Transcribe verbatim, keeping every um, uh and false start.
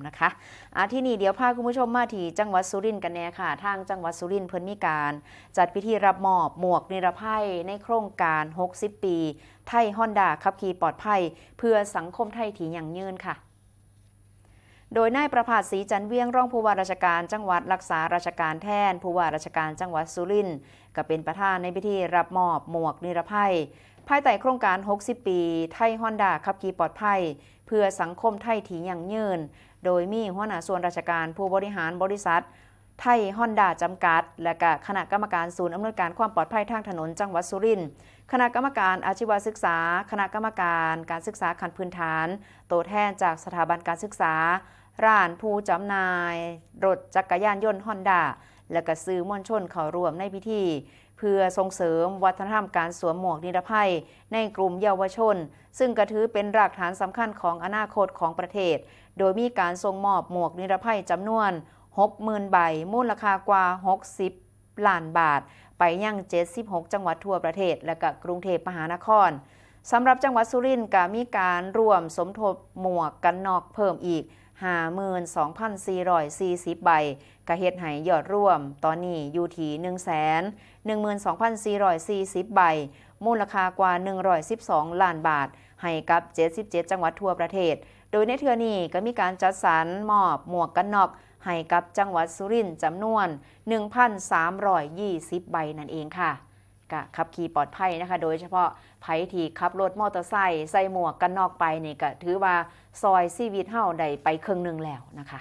นะคะ อ่ะ ที่นี่เดี๋ยวพาคุณผู้ชมมาที่จังหวัดสุรินทร์กันแน่ค่ะ ทางจังหวัดสุรินทร์เพิ่นมีการจัดพิธีรับมอบหมวกนิรภัยในโครงการ หกสิบ ปี ไทยฮอนด้า ขับขี่ปลอดภัย เพื่อสังคมไทยที่ยั่งยืนค่ะ โดยนายประภาส ศรีจันทร์เวียง รองผู้ว่าราชการจังหวัด รักษาราชการแทนผู้ว่าราชการจังหวัดสุรินทร์ ก็เป็นประธานในพิธีรับมอบหมวกนิรภัย ภายใต้โครงการ หกสิบ ปี ไทยฮอนด้า ขับขี่ปลอดภัย เพื่อสังคมไทยที่ยั่งยืน โดยมีหัวหน้าส่วนราชการผู้บริหารบริษัทไทยฮอนด้าจำกัด และก็คณะกรรมการศูนย์อำนวยการความปลอดภัยทางถนนจังหวัดสุรินทร์ คณะกรรมการอาชีวศึกษา คณะกรรมการการศึกษาขั้นพื้นฐาน ตัวแทนจากสถาบันการศึกษา ร้านผู้จำหน่ายรถจักรยานยนต์ฮอนด้า และก็สื่อมวลชนเข้าร่วมในพิธี เพื่อส่งเสริมวัฒนธรรมการสวมหมวกนิรภัยในกลุ่มเยาวชน ซึ่งก็ถือเป็นรากฐานสำคัญของอนาคตของประเทศ โดยมีการส่งมอบหมวกนิรภัยจำนวน หกหมื่น ใบ มูลค่ากว่า หกสิบ ล้านบาท ไปยัง เจ็ดสิบหก จังหวัดทั่วประเทศ และก็กรุงเทพมหานคร สำหรับจังหวัดสุรินทร์ก็มีการร่วมสมทบหมวกกันน็อกเพิ่มอีก ห้าหมื่นสองพันสี่ร้อยสี่สิบ ใบ ก็เฮ็ดให้ยอดรวมตอนนี้อยู่ที่ หนึ่งแสนหนึ่งหมื่นสองพันสี่ร้อยสี่สิบ ใบ มูลค่ากว่า หนึ่งร้อยสิบสอง ล้านบาท ให้กับ เจ็ดสิบเจ็ด จังหวัดทั่วประเทศ โดยในเทื่อนี้ก็มีการจัดสรรมอบหมวกกันน็อกให้กับจังหวัดสุรินทร์จำนวน หนึ่งพันสามร้อยยี่สิบ ใบนั่นเองค่ะ ก็ขับขี่ปลอดภัยนะคะ โดยเฉพาะไผที่ขับรถมอเตอร์ไซค์ใส่หมวกกันน็อกไปนี่ก็ถือว่าซอยชีวิตเฮาได้ไปครึ่งหนึ่งแล้วนะคะ